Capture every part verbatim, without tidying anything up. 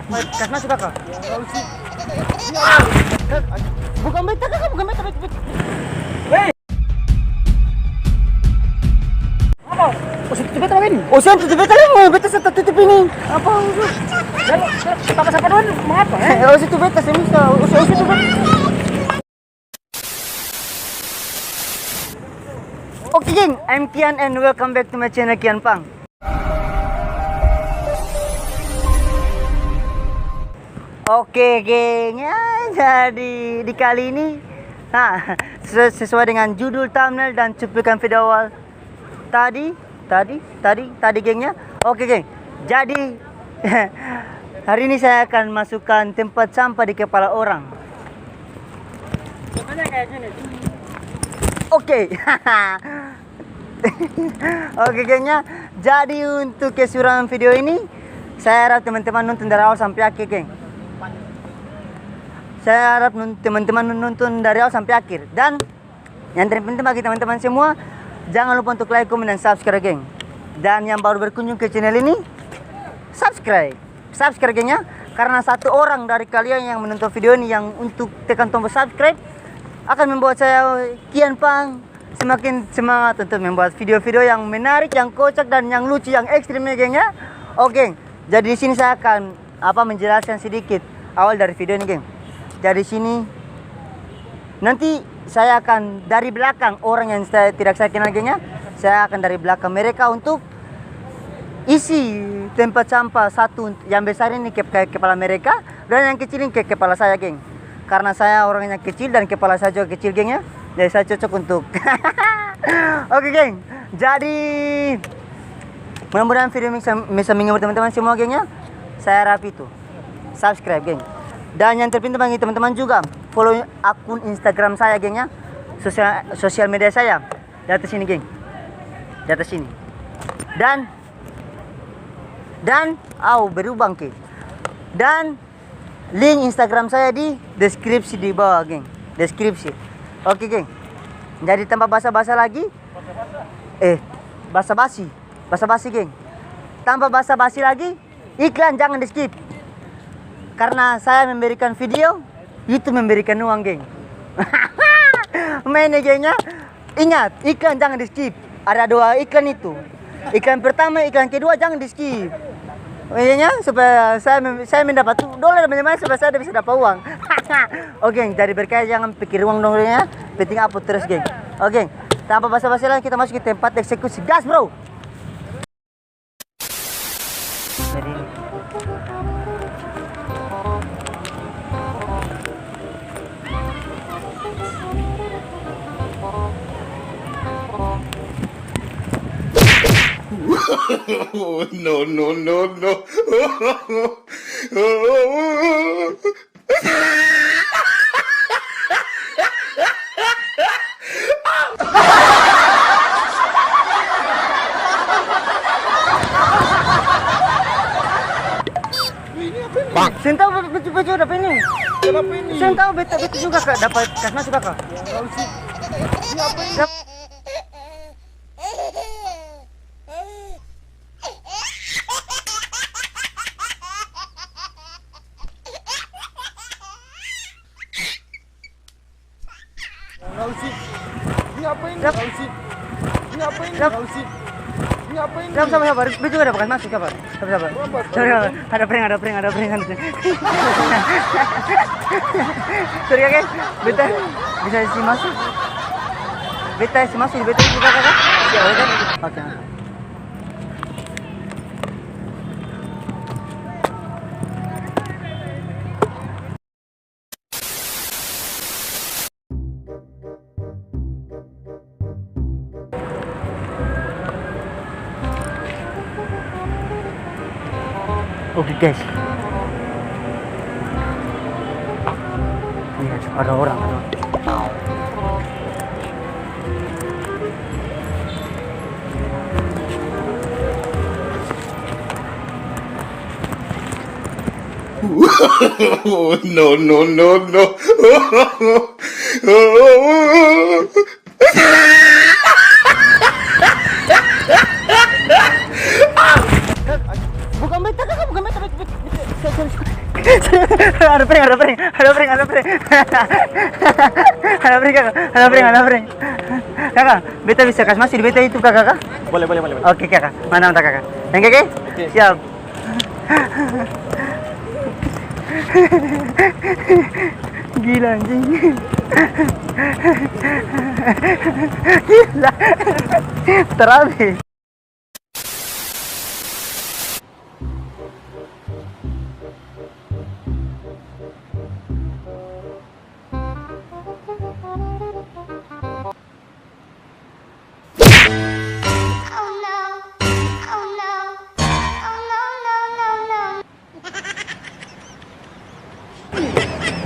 Kas masuk, kaka. Bukan beta, kaka, bukan beta, beta, beta. Hei! Apa? Ose tutup beta ini. Ose tutup beta lai, beta sa tatutup ini. Apa? Lalu, lalu, papa sapa dulu, mengapa, eh? Ose tutup beta, seng bisa. Ose, ose tutup beta. Oke, geng, I'm Kian and welcome back to my channel, Kian Pang. Oke, geng, ya, jadi di kali ini, nah, sesuai, sesuai dengan judul, thumbnail, dan cuplikan video awal tadi, tadi, tadi, tadi, geng, ya. Oke, geng, jadi hari ini saya akan masukkan tempat sampah di kepala orang. Oke. Oke, geng, ya. Jadi, untuk keseruan video ini, saya harap teman-teman nonton dari awal sampai akhir, geng. Saya harap non-, teman-teman nonton dari awal sampai akhir. Dan yang terpenting bagi teman-teman semua, jangan lupa untuk like, komen, dan subscribe, geng. Dan yang baru berkunjung ke channel ini, subscribe. Subscribe, geng, ya. Karena satu orang dari kalian yang menonton video ini yang untuk tekan tombol subscribe akan membuat saya, Kian Pang, semakin semangat untuk membuat video-video yang menarik, yang kocak, dan yang lucu, yang ekstrim, ya, geng, ya. Oke, jadi di sini saya akan, apa, menjelaskan sedikit awal dari video ini, geng. Jadi sini nanti saya akan dari belakang orang yang saya, tidak saya kenal, geng, ya. Saya akan dari belakang mereka untuk isi tempat sampah satu yang besar ini ke, ke kepala mereka, dan yang kecil ini ke kepala saya, geng. Karena saya orangnya kecil dan kepala saya juga kecil, geng, ya. Jadi saya cocok untuk oke, geng. Jadi mudah-mudahan video ini bisa, bisa menghibur teman-teman semua, geng, ya. Saya harap itu. Subscribe, geng. Dan yang terpenting bagi teman-teman juga, follow akun Instagram saya, geng, ya. Sosial, sosial media saya. Di atas sini, geng. Di atas sini. Dan, dan, au, berubah, ke. Dan link Instagram saya di deskripsi di bawah, geng. Deskripsi. Oke, geng. Jadi tanpa basa-basa lagi. Eh, basa-basi. Basa-basi, geng. Tanpa basa-basi lagi, iklan jangan di-skip. Karena saya memberikan video, YouTube memberikan uang, geng. Main ya, geng, ya. Ingat, iklan jangan di-skip. Ada dua iklan itu. Iklan pertama, iklan kedua jangan di-skip. Iya, supaya saya mem-, saya mendapat dolar banyak-banyak supaya saya bisa dapat uang. Oke, jadi berkarya jangan pikir uang dong, ya. Penting upload terus, geng. Oke, tanpa basa-basi lagi, kita masuk ke tempat eksekusi. Gas, bro. Jadi, no, no, no, no. Seng tau, be-, betul, betul dapa ini. Kenapa ini? Seng tau, beta, beta juga, Kak, dapat kas masuk, Kak. Dap- Lausi. Ini apa ini? Siap. Lausi. Ini apa ini? Siap. Lausi. Ini apa ini? Siap, sabar, sabar. Beta juga ada bekas masuk, sabar. Sabar, sabar. Sabar, sabar. Ada prank, ada prank, ada prank, ada prank. Sorry, oke. Beta bisa isi masuk. Beta isi masuk, beta isi kakak, kak. Siap, oke. Oke. Oke, guys. Ini ada orang, ada orang. No, no, no, no. Bukan beta, kakak, bukan beta, beta, beta, beta, sorry, sorry, sorry. Ada prank, ada prank, ada prank, ada prank. Ada prank, Kaka. Ada prank, ada prank. Kaka, beta bisa kas maso di beta itu, Kaka, ka? Boleh, boleh, boleh, boleh. Oke, Kaka. Mantap, mantap, Kaka. Yang Kaka? Oke. Siap. Gila, anjing. Gila. Terabe.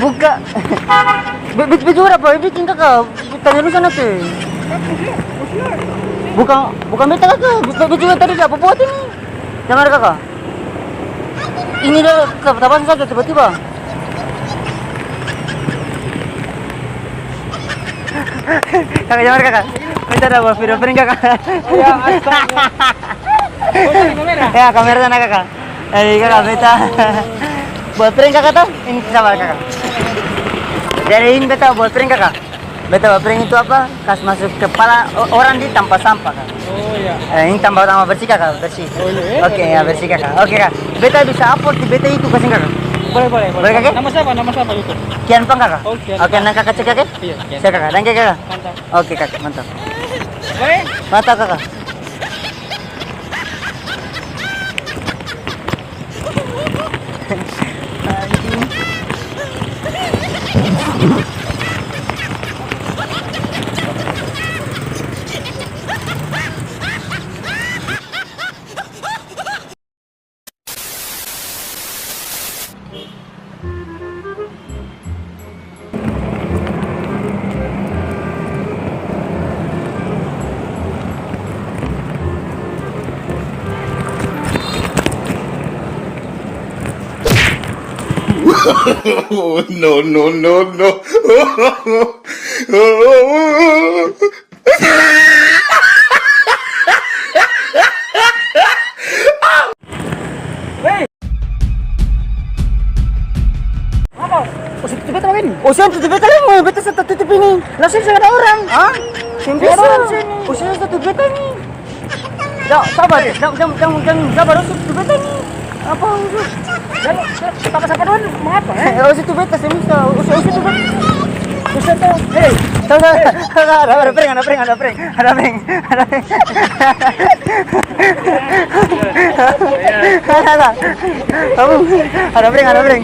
Buka. Be-, be-, beta dapa biking, Kaka. Tanya dulu sana, te. Bukan, bukan beta, Kaka. Be-, beta juga tadi dapa buat ini. Dengar, Kaka. Ini dia, Kaka, tabang saja tiba-tiba. Kaka, dengar, Kaka. Beta ada buat video prank, Kaka. Oh, ya, astaga. Oh, ini kamera? Ya, kamera sana, Kaka. Jadi, Kaka, beta buat prank, Kaka, to? Ini sabar, Kaka. Jadi, ini beta buat prank, Kaka. Beta buat prank itu apa? Kas masuk kepala o-, orang di tampa sampah, Kaka. Oh, iya. Eh, ini tampa, tampa bersih, Kaka, bersih. Oh, iya, iya. Oke, ya, bersih, Kaka. Oke, Kaka. Beta bisa upload di beta itu, kasih, Kaka. Boleh, boleh, boleh. Boleh, Kaka? Nama siapa? Nama siapa itu? Kian Pang, Kaka. Oh, Kian Pang. Oke, nang Kaka cek, Kaka? Iya, Kian. Siap, Kaka. Danke, Kaka. Mantap. Oke, Kaka, mantap. Boleh? Mantap, Kaka. No, no, no, no. Hei! Apa? Oh, seng tutup beta bagini? Oh, seng tutup beta lai, beta sa tatutup ini. Lah, seng ada orang. Hah? Seng ada orang sini. Oh, seng tutup beta ini. Ya, sabar. Jang, jang, jang, jang, sabar, oh, seng tutup beta ini. Apa, udah? Jang, sapa, sapa dong mau apa, eh? Eh, oh, seng tutup beta, seng bisa. Oh, seng, oh, seng tutup beta. Bisa tuh. Hei. Sabar, sabar, sabar, ada prank, ada prank, ada prank. Ada prank, ada prank. Ada, ada. Kamu, ada prank, ada prank.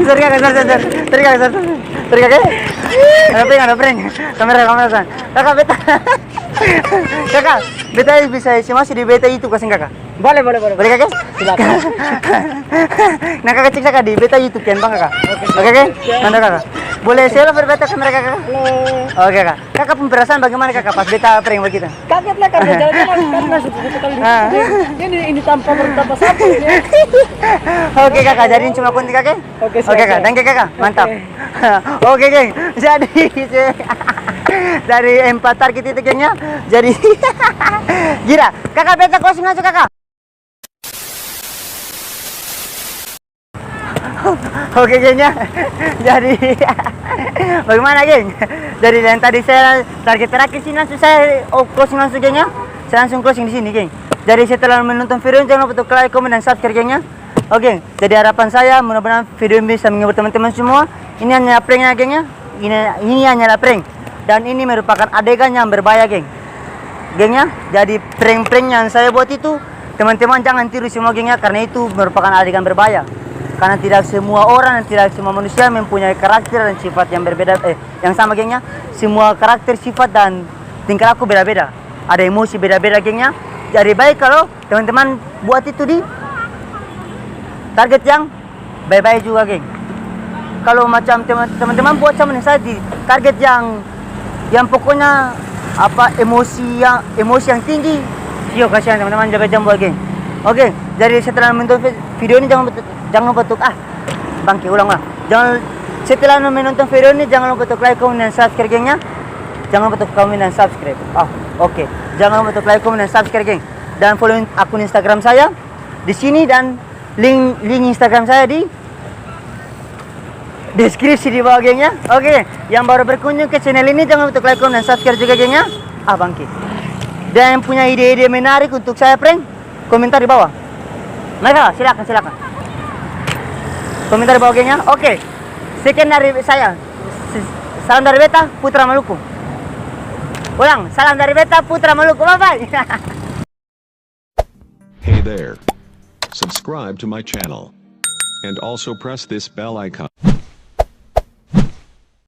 Sorry, Kaka, sorry, sorry, sorry. Sorry, Kaka, sorry, sorry. Sorry, Kaka. Ada prank, ada prank. Kamera, kamera sana. Kaka, beta. Kaka, beta bisa isi masuk di beta itu, kasih Kaka. Boleh, boleh, boleh. Boleh, Kaka? Silakan. Nah, Kaka cek Kaka di beta YouTube, Kian Pang, Kaka. Oke, Kaka. Mantap, Kaka. Boleh selfie beta kamera, Kaka? Halo. Oke, Kaka. Kaka pung perasaan bagaimana, Kaka, pas beta prank bagitu? Kaget lah, kan, jalan-jalan, kan, masih begitu kali. Ah. Ini, ini, ini tanpa ber-, tanpa sapu, ya. Oke, Kaka, jadi ini cuma konten, Kaka. Oke, siap, Kak. Siap. Danke, Kaka. Mantap. Oke. Oke, geng. Jadi, dari empat target itu, geng, ya. Jadi, gira. Kaka, beta closing langsung, Kaka. Oke, geng, ya. Jadi, bagaimana, geng? Jadi, yang tadi saya target terakhir sini langsung saya, oh, closing langsung, geng, ya. Saya langsung closing di sini, geng. Jadi, setelah menonton video ini, jangan lupa untuk like, komen, dan subscribe, geng, ya. Oke, jadi harapan saya mudah-mudahan video ini bisa menghibur teman-teman semua. Ini hanya prank ya, geng, ya. Ini, ini hanyalah prank. Dan ini merupakan adegan yang berbahaya, geng. Geng, ya, jadi prank-prank yang saya buat itu, teman-teman jangan tiru semua, geng, ya, karena itu merupakan adegan berbahaya. Karena tidak semua orang dan tidak semua manusia mempunyai karakter dan sifat yang berbeda, eh, yang sama, geng, ya. Semua karakter, sifat, dan tingkah laku beda-beda. Ada emosi beda-beda, geng, ya. Jadi baik kalau teman-teman buat itu di target yang bae-bae juga, geng. Kalau macam teman, teman-teman buat sama dengan saya di target yang, yang pokoknya apa, emosi yang, emosi yang tinggi, yo, kasihan teman-teman, jaga jam buat, geng. Oke, jadi setelah menonton vi-, video ini jangan lupa, jangan lupa untuk, ah, bangke, ulang, ulang. Jangan, setelah menonton video ini jangan lupa untuk like, komen, dan subscribe, geng, ya. Jangan lupa untuk komen dan subscribe. Ah, oke. Jangan lupa untuk like, komen, dan subscribe, geng. Dan follow akun Instagram saya di sini dan link, link Instagram saya di Deskripsi di bawah, geng, ya. Oke, yang baru berkunjung ke channel ini, jangan lupa untuk like, komen, dan subscribe juga, geng, ya. Ah, bangke. Dan yang punya ide-ide menarik untuk saya prank, komentar di bawah. Mereka, silakan, silakan. Komentar di bawah, geng, ya. Oke. Sekian dari saya. S-, salam dari beta, Putra Maluku. Ulang, salam dari beta, Putra Maluku. Bye-bye. Hey there. Subscribe to my channel. And also press this bell icon.